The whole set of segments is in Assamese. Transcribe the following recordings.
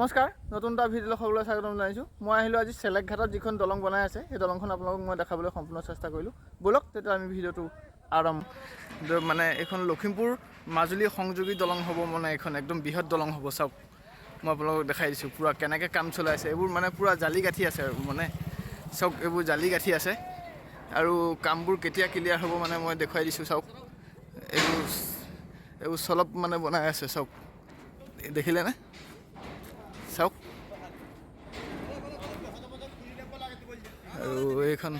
নমস্কাৰ, নতুন এটা ভিডিঅ'লৈ সকলোলৈ স্বাগতম জনাইছোঁ। মই আহিলোঁ আজি চেলেকঘাটত যিখন দলং বনাই আছে, সেই দলংখন আপোনালোকক মই দেখাবলৈ সম্পূৰ্ণ চেষ্টা কৰিলোঁ। ব'লক তেতিয়া আমি ভিডিঅ'টো আৰম্ভ। মানে এইখন লখিমপুৰ মাজুলী সংযোগী দলং হ'ব, মানে এইখন একদম বৃহৎ দলং হ'ব। চাওক, মই আপোনালোকক দেখাই দিছোঁ পূৰা কেনেকৈ কাম চলাই আছে। এইবোৰ মানে পূৰা জালি গাঁঠি আছে আৰু মানে চাওক, এইবোৰ জালি গাঁঠি আছে আৰু কামবোৰ কেতিয়া ক্লিয়াৰ হ'ব মানে মই দেখুৱাই দিছোঁ। চাওক, এইবোৰ এইবোৰ চলপ মানে বনাই আছে। চাওক, দেখিলেনে? চাওক, আৰু এইখন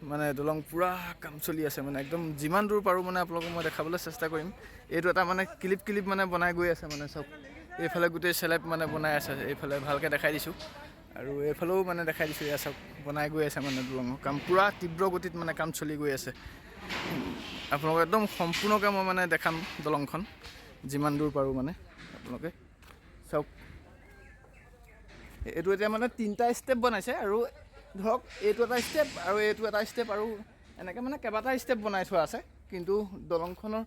মানে দলং পূৰা কাম চলি আছে। মানে একদম যিমান দূৰ পাৰোঁ মানে আপোনালোকক মই দেখাবলৈ চেষ্টা কৰিম। এইটো এটা মানে ক্লিপ ক্লিপ মানে বনাই গৈ আছে। মানে চাওক, এইফালে গোটেই চেলেপ মানে বনাই আছে। এইফালে ভালকৈ দেখাই দিছোঁ আৰু এইফালেও মানে দেখাই দিছোঁ। এয়া চাওক, বনাই গৈ আছে। মানে দলঙৰ কাম পূৰা তীব্ৰ গতিত মানে কাম চলি গৈ আছে। আপোনালোকক একদম সম্পূৰ্ণকৈ মই মানে দেখাম দলংখন যিমান দূৰ পাৰোঁ। মানে আপোনালোকে চাওক, এইটো এতিয়া মানে তিনিটা ষ্টেপ বনাইছে আৰু ধৰক এইটো এটা ষ্টেপ আৰু এইটো এটা ষ্টেপ আৰু এনেকৈ মানে কেইবাটা ষ্টেপ বনাই থোৱা আছে। কিন্তু দলংখনৰ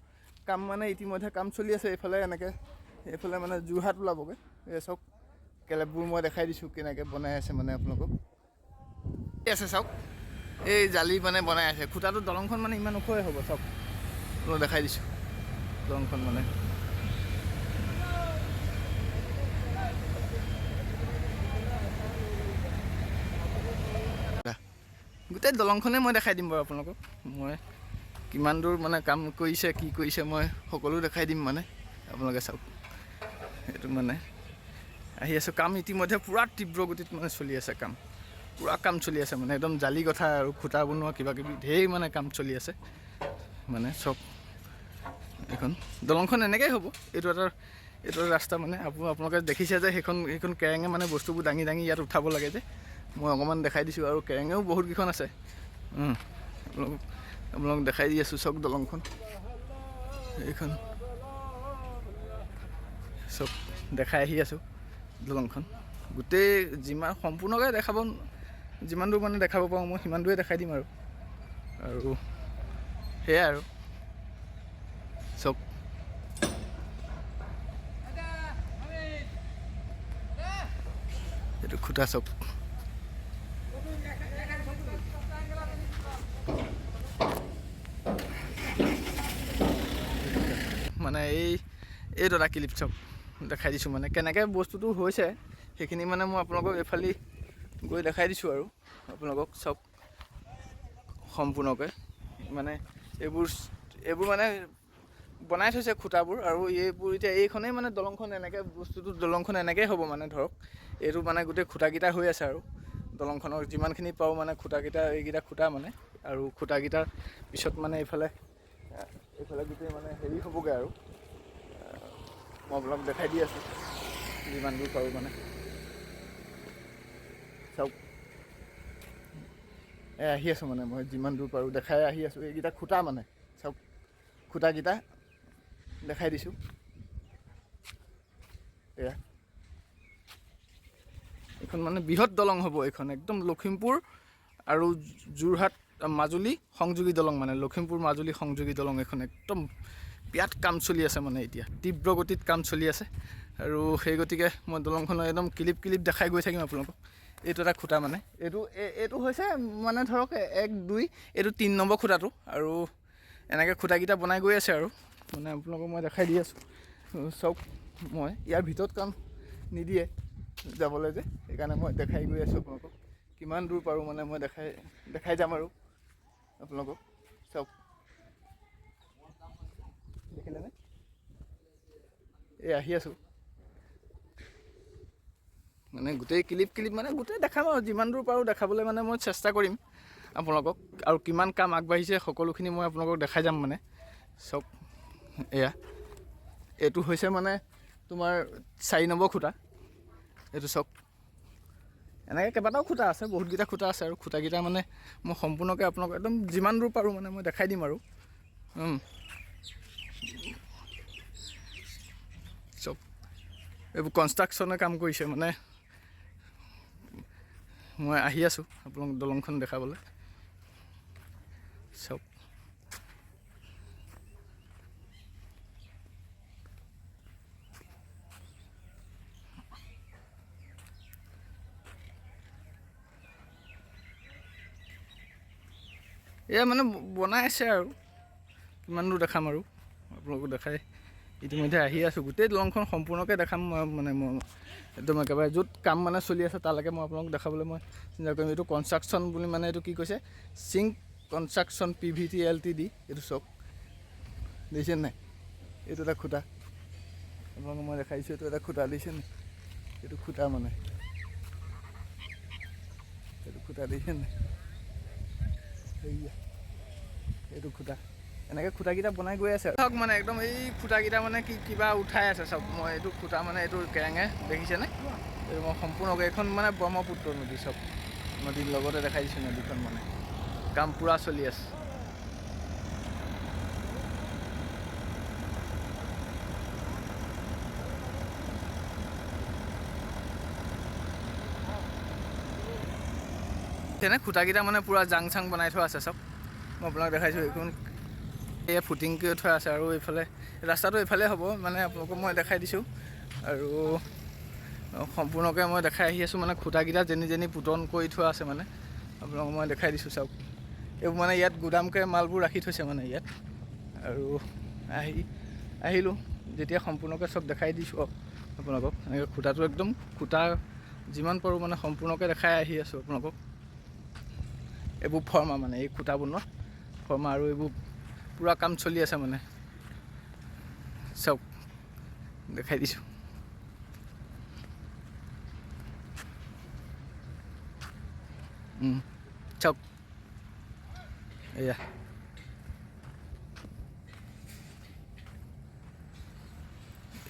কাম মানে ইতিমধ্যে কাম চলি আছে। এইফালে এনেকৈ এইফালে মানে যোৰহাট ওলাবগৈ। এই চাওক, কেলেপবোৰ মই দেখাই দিছোঁ কেনেকৈ বনাই আছে। মানে আপোনালোকক এই আছে, চাওক, এই জালি মানে বনাই আছে খুঁটাটো। দলংখন মানে ইমান ওখই হ'ব। চাওক, মই দেখাই দিছোঁ দলংখন। মানে গোটেই দলংখনেই মই দেখাই দিম বাৰু আপোনালোকক। মই কিমান দূৰ মানে কাম কৰিছে, কি কৰিছে, মই সকলো দেখাই দিম। মানে আপোনালোকে চাওক, এইটো মানে আহি আছোঁ। কাম ইতিমধ্যে পূৰা তীব্ৰ গতিত মানে চলি আছে। কাম পূৰা কাম চলি আছে। মানে একদম জালি গঠা আৰু খুঁটা বনোৱা কিবা কিবি ঢেৰ মানে কাম চলি আছে। মানে চব এইখন দলংখন এনেকেই হ'ব। এইটো এটা ৰাস্তা। মানে আপোনালোকে দেখিছে যে সেইখন সেইখন কেৰেঙে মানে বস্তুবোৰ দাঙি দাঙি ইয়াত উঠাব লাগে যে, মই অকণমান দেখাই দিছোঁ। আৰু কেৰেঙেও বহুতকেইখন আছে। আপোনালোক দেখাই দি আছোঁ। চাওক, দলংখন এইখন চব দেখাই আহি আছোঁ। দলংখন গোটেই যিমান সম্পূৰ্ণকৈ দেখাব, যিমান দূৰ মানে দেখাব পাৰোঁ মই সিমান দূৰে দেখাই দিম আৰু আৰু সেয়াই আৰু চব। এইটো খুঁটা চব। মানে এইটো এটা ক্লিপ চব দেখাই দিছোঁ, মানে কেনেকৈ বস্তুটো হৈছে সেইখিনি মানে মই আপোনালোকক এইফালে গৈ দেখাই দিছোঁ। আৰু আপোনালোকক চব সম্পূৰ্ণকৈ মানে এইবোৰ এইবোৰ মানে বনাই থৈছে খুঁটাবোৰ। আৰু এইবোৰ এতিয়া এইখনেই মানে দলংখন এনেকৈ বস্তুটো দলংখন এনেকেই হ'ব। মানে ধৰক এইটো মানে গোটেই খুঁটাকেইটা হৈ আছে আৰু দলংখনৰ যিমানখিনি পাৰোঁ মানে খুঁটাকেইটা, এইকেইটা খুঁটা মানে আৰু খুঁটাকেইটাৰ পিছত মানে এইফালে এইফালে গোটেই মানে হেৰি হ'বগৈ। আৰু মই আপোনাক দেখাই দি আছোঁ যিমান দূৰ পাৰোঁ। মানে চাওক, এই আহি আছোঁ। মানে মই যিমান দূৰ পাৰোঁ দেখাই আহি আছোঁ। এইকেইটা খুঁটা মানে চাওক, খুঁটাকেইটা দেখাই দিছোঁ। এয়া এইখন মানে বৃহৎ দলং হ'ব। এইখন একদম লখিমপুৰ আৰু যোৰহাট মাজুলী সংযোগী দলং। মানে লখিমপুৰ মাজুলী সংযোগী দলং এইখন। একদম বিৰাট কাম চলি আছে। মানে এতিয়া তীব্ৰ গতিত কাম চলি আছে আৰু সেই গতিকে মই দলংখনৰ একদম ক্লিপ ক্লিপ দেখাই গৈ থাকিম আপোনালোকক। এইটো এটা খুঁটা। মানে এইটো এইটো হৈছে মানে ধৰক 1, 2, এইটো 3 নম্বৰ খুঁটাটো। আৰু এনেকৈ খুঁটাকেইটা বনাই গৈ আছে। আৰু মানে আপোনালোকক মই দেখাই দি আছোঁ। চাওক, মই ইয়াৰ ভিতৰত কাম নিদিয়ে যাবলৈ যে, সেইকাৰণে মই দেখাই গৈ আছোঁ আপোনালোকক। কিমান দূৰ পাৰোঁ মানে মই দেখাই দেখাই যাম। আৰু আপোনালোকক চাওক, দেখিলেনে? এই আহি আছোঁ। মানে গোটেই ক্লিপ ক্লিপ মানে গোটেই দেখাম আৰু যিমান দূৰ পাৰোঁ দেখাবলৈ মানে মই চেষ্টা কৰিম আপোনালোকক। আৰু কিমান কাম আগবাঢ়িছে সকলোখিনি মই আপোনালোকক দেখাই যাম। মানে চাওক, এয়া এইটো হৈছে মানে তোমাৰ 4 নম্বৰ খুঁটা এইটো। চাওক, এনেকৈ কেইবাটাও খুঁটা আছে, বহুতকেইটা খুঁটা আছে। আৰু খুঁটাকেইটা মানে মই সম্পূৰ্ণকৈ আপোনালোকক একদম যিমান দূৰ পাৰোঁ মানে মই দেখাই দিম। আৰু চব এইবোৰ কনষ্ট্ৰাকশ্যনে কাম কৰিছে। মানে মই আহি আছোঁ আপোনালোক দলংখন দেখাবলৈ। চাওক, এয়া মানে বনাই আছে আৰু কিমান দূৰ দেখাম আৰু আপোনালোকক দেখাই ইতিমধ্যে আহি আছোঁ। গোটেই দলংখন সম্পূৰ্ণকৈ দেখাম মই, মানে মই একদম একেবাৰে য'ত কাম মানে চলি আছে তালৈকে মই আপোনালোকক দেখাবলৈ মই চিন্তা কৰিম। এইটো কনষ্ট্ৰাকশ্যন বুলি মানে এইটো কি কৈছে, চিংক কনষ্ট্ৰাকশ্যন PVT LTD। এইটো চাওক, দেখিছে নাই? এইটো এটা খুঁটা, আপোনালোকক মই দেখাই দিছোঁ। এইটো এটা খুঁটা, দেখিছে নাই? এইটো খুঁটা মানে এইটো খুঁটা, দেখিছে নাই? এইয়া এইটো খুঁটা, এনেকৈ খুঁটাকেইটা বনাই গৈ আছে। চাওক মানে একদম এই খুঁটাকেইটা মানে কি কিবা উঠাই আছে চাওক। মই এইটো খুঁটা মানে এইটো কেৰেঙে দেখিছেনে? এইটো মই সম্পূৰ্ণকৈ এইখন মানে ব্ৰহ্মপুত্ৰ নদী, চাওক নদীৰ লগতে দেখাই দিছোঁ নদীখন, মানে কাম পূৰা চলি আছে। তেনে খুঁটাকেইটা মানে পূৰা জাং চাং বনাই থোৱা আছে চাওক। মই আপোনাক দেখাইছোঁ এইখন এয়া ফুটিং কৰি থোৱা আছে। আৰু এইফালে ৰাস্তাটো এইফালে হ'ব, মানে আপোনালোকক মই দেখাই দিছোঁ। আৰু সম্পূৰ্ণকৈ মই দেখাই আহি আছোঁ, মানে খুঁটাকেইটা যেনি যেনি পোতন কৰি থোৱা আছে, মানে আপোনালোকক মই দেখাই দিছোঁ চাওক। এইবোৰ মানে ইয়াত গুদামকৈ মালবোৰ ৰাখি থৈছে মানে ইয়াত। আৰু আহিলোঁ যেতিয়া সম্পূৰ্ণকৈ চব দেখাই দিছোঁ আপোনালোকক। এনেকৈ খুঁটাটো একদম খুঁটা যিমান পাৰোঁ মানে সম্পূৰ্ণকৈ দেখাই আহি আছোঁ আপোনালোকক। এইবোৰ ফৰ্মা মানে এই খুঁটা বনোৱা ফৰ্মা, আৰু এইবোৰ পূৰা কাম চলি আছে মানে চাওক, দেখাই দিছোঁ। চাওক এয়া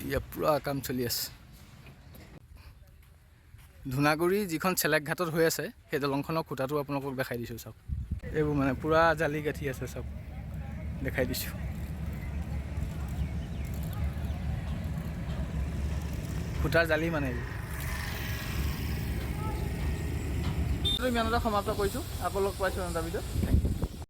ইয়াত পূৰা কাম চলি আছে। ধূনাগুৰি যিখন চেলেকঘাটত হৈ আছে সেই দলংখনৰ খুঁটাটো আপোনালোকক দেখাই দিছোঁ চাওক। এইবোৰ মানে পূৰা জালি গাঁঠি আছে চাওক, দেখাই দিছোঁ। খুঁটাৰ জালি মানে এইবোৰ। ইমানতে সমাপ্ত কৰিছোঁ, আকৌ লগ পাইছোঁ এটা ভিডিঅ'ত।